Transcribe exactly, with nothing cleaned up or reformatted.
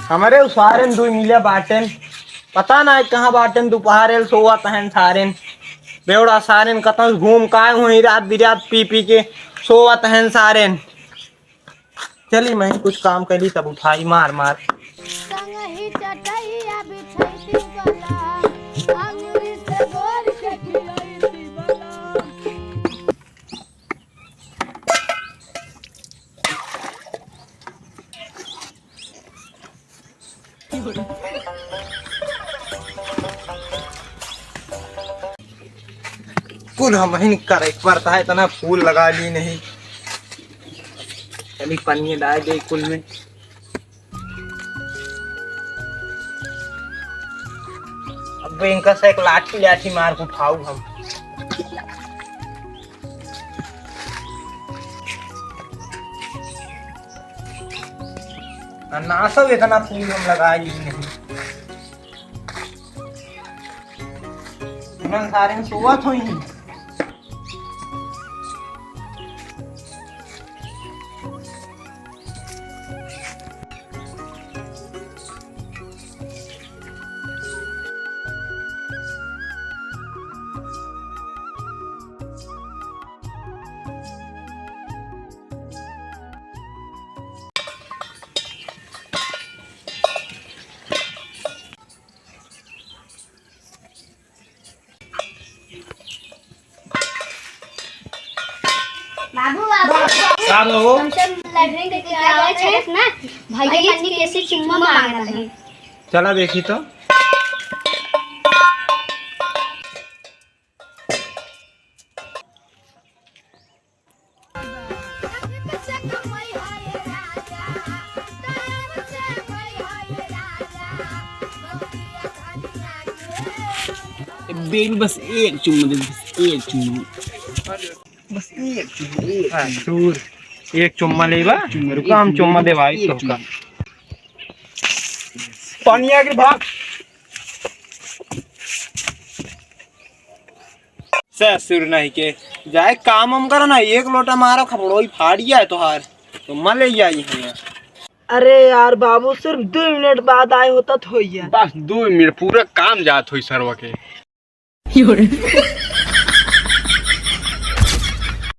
हमरे उ सारेन दुइ मिले बाटेन, पता नाहीं कहाँ बाटेन, दुपहरेल सोवत हएन सारेन। बेवड़ा सारेन कतौ घूम काए हुई, रात बिरात पी पी के सोवत हएन सारेन। चली, मैं कुछ काम करी, तब उठाई मार मार। संगही चटैया बिछैती बला, अंगुरी से बोर के खिलैती बला। कुल हमहिन करे के पड़त है, इतना फूल लगा ली नहीं। चली, पनिया डाल दे कुल में। अब इनका से एक लाठी लाठी मार के उठाऊ हम। आ, ना सब इतना फूल हम लगा ली नहीं। इन्हन सारे में सोवत होई। बाबू, बाबू, का हो? हमसे लैट्रिन के आवे छे ना, भैया के तनी कैसे चुम्मा मांगत है। चला देखी तो। बेबी, बस एक चुम्मा दे, बस एक चुम्मा। बस एक चुम्मा, एक हाँ, चुम्मा। दूर। एक चुम्मा लेबा? एक चुम्मा, रुका, हम एक चुम्मा, चुम्मा देवाई एक तोहका। चुम्मा। पानी आ गई, भाग। ससुर नहीं के, जाए काम हम करो ना, एक लोटा मारो, खपड़ोई फाड़ गया है तोहार, तो मले जाई है। अरे यार बाबू, सिर्फ दो मिनट बाद आए होता तो होइया। बस दो मिनट, पूरा काम जात होई सरवा के।